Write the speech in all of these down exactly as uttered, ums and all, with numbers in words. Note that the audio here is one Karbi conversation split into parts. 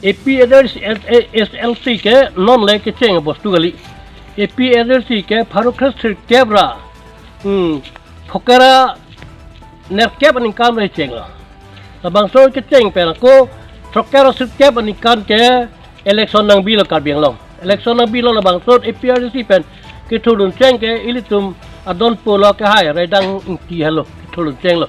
APHLC ke non le kecheng bostu kali. APHLC ke pharo kre sirkep ra, hmm, phokera nerkep aningkan lo chenglo. Labangso kecheng pen ako phokera sirkep aningkan ke election nangbilo Karbi Anglong. Election nangbilo labangso APHLC pen kethurdun cheng ke ilitum adon pulo ke hai Raidang Ingti helo kethurdun chenglo.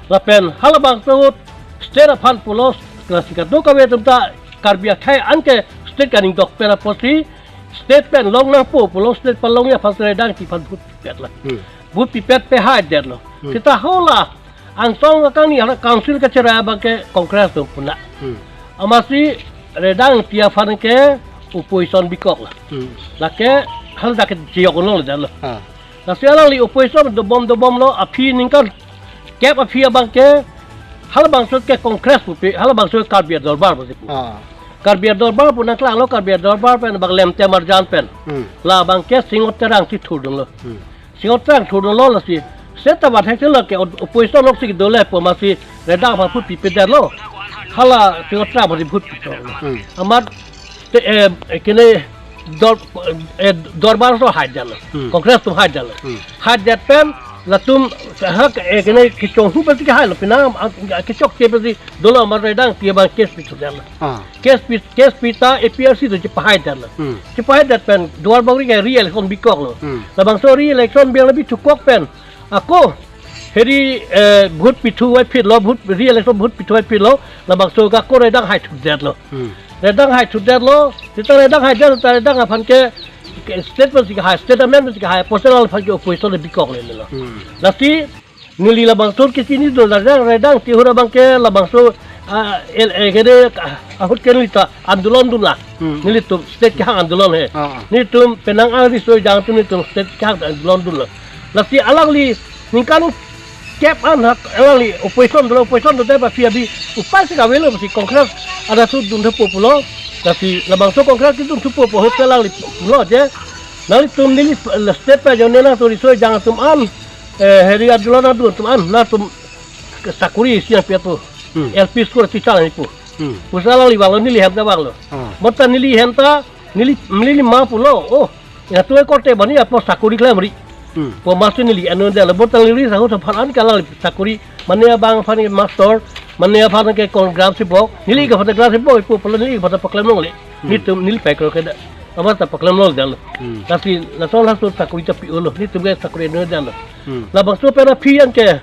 Lapen halabangso ahut state aphan pulo, klasi kadokave atum ta Karbi akhei anke state kaningdok pen apotsi state pen long nangpo pulo, state palongji aphan Raidang Ingti aphan vote pipet la. Hmm. Vote pipet pe haidetlo. Hmm. Seta hala angsong akangni hala council kacherai abang ke Congress atum pu na. Hmm. Amatsi Raidang Ingti aphan ke opposition bikok la. Hmm. Lake hala dak ke jiyok lo detlo. Ah. Lasi alangli opposition dobom dobomlo, aphi ningkan kep aphi abang ke halabangso ke Congress pupe, halabangso Karbi Adorbar pusi pu. Ah. Karbi Adorbar pu nangklanglo, Karbi Adorbar pen abang Lemte Marjan pen. Hmm. Labang ke Singot Terang si thurdunlo. Hmm. Singot Terang thurdunlo lasi state ta bathek lo ke op-, opposition lok si dole pu amatsi Raidang aphan vote pipedetlo. Hala Singot Terang aphan vote pipedetlo. Hmm. Amat te, eh, eh, kene dor-, eh, dorbar so haidetlo. Hmm. Congress atum haidetlo. Hmm. Haidet pen latum hak, eh, kene kechonghu pensi kehailo, penang, ah, kechokche pensi dolo amat Raidang Ingti abang case pithu detlo. Ah. Case pi, case pita APHLC atum chepahaidetlo. Hmm. Chepahaidet pen duar bangri ke re-election bikoklo. Hmm. Labangso re-election biang le bithukok pen ako heri, eh, vote pithu vaipitlo, vote re-election vote pithu vaipitlo, labangso ke ako Raidang haithudetlo. Hmm. Raidang haithudetlo, seta Raidang haidet, seta Raidang aphan ke, ke state pensi kehai, state amen pensi kehai, apotsi alangli aphan ke opposition le bikok lelelo. Hmm. Lasi neli labangso kechinidun Raidang, Raidang Ingti ahut abang ke labangso, ah, el, eh, kene, ah, ahut ke neli ta andolon dunlo. Hmm. Nelitum state kehang andolon he. Ah, ah. Nelitum penang ariso jang atum nelitum state kehang andolon dunlo. Lasi alangli ningkan kep an hak alangli opposition dolo, opposition dolo, tapi abi upai si kavelo si Congress ada su dunthupo pulo. Lasi labangso Congress si dunthupo pu ahut alangli pulo je. Nanglitum neli state pa jone nangtum riso jang atum an, eh, heri andolon adun atum an, nangtum sakori isi nangpi pu. Hmm. L P school teacher nangpi pu. Hmm. Pusi alangli vanglo, neli hem ta vanglo. Ah. Bonta neli hem ta, neli, neli ma pulo. Oh, ya tu korte bani apo sakori klemri. Hmm. Pu amatsi neli anu detlo, bonta neli sahu saphan an ke alangli sakori, mane abang aphan ke master, mane aphan ke kon graph si bok, neli ke aphan graph si bok, ipu pulo neli aphan paklem longle. Hmm. Nelitum neli pekro ke da. Amat ta paklem longledetlo. Hmm. Lasi laso laso sakori ta pi-olo, nelitum ke sakori anu detlo. Hmm. Labangso pen aphi an ke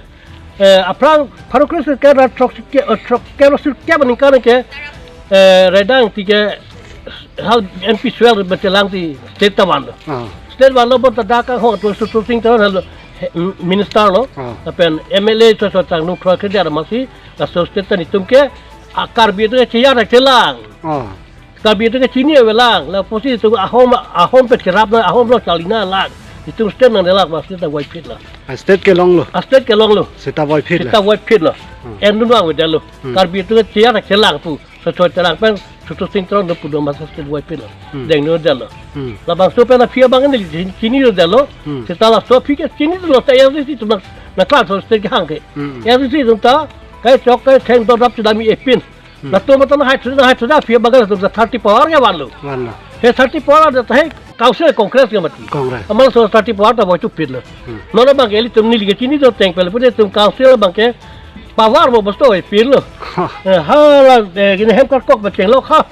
eh, aphrang pharo kre sirkep ra throk sirkep, eh, throk kep ra sirkep aningkan ke, eh, Raidang Ingti ke hal M P swell betelang si state ta vanlo. Ah. State vanlo bonta dak ahok tu Sutu Sing Teron halo, he, m-, minister lo. Ah. Lapen M L A so so tang nu kro ke dia masi, laso state ta nelitum ke, a Karbi atum ke cheya ra chelang. Ah. Karbi atum ke chini avelang, la apotsi tu ahom, ahom pet kerap na, ahom lo charlina lang. Itum state nangdelang, ma state ta vaipitlo. A state kelonglo. A state kelonglo. Seta vaipitlo. Seta vaipitlo. Hmm. Endun vangvedetlo. Hmm. Karbi atum ke cheya ra chelang pu. Sosoi chelang pen, Sutu Sing Teron do pu do ma state vaipitlo. Hmm. Dengno detlo. Hmm. Labangso pen aphi abang neli chin-, chinidetlo. Hmm. Seta laso aphi ke chinilo ta A I C C atum nang, nangklang so state kehang ke. Hmm. A I C C atum ta, kai chok kai theng do rap chedami epin. Hmm. Latum mata nanghaithu, nanghaithu da aphi abang latum ta thirty power ke vanlo. Vanlo. He thirty power da ta he council Congress ke mati. Congress. Amat laso thirty power ta boi chupitlo. Hmm. Non abang ke ilitum neli ke chinidun ateng pen pu nelitum council abang ke power bo bosto epinlo. Ha. Eh, hala, eh, kene hem karkok bachenglo ha.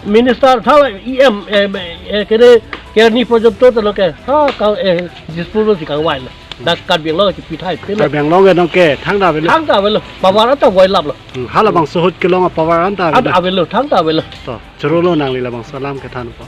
Minister thala E M, eh, eh, kene, kene ni porjonto talo ke. Ha, ka, eh, Dispur lo si kangvailo. Dak Karbi Anglong ke pithai pin. Karbi Anglong ke nong ke thangta avelo. Thangta avelo. Power anta voilaplo. Hmm, halabangso ahut kelong a-power anta avelo. Anta avelo, thangta avelo. To, chorolo nangli labangso alam kethanpo.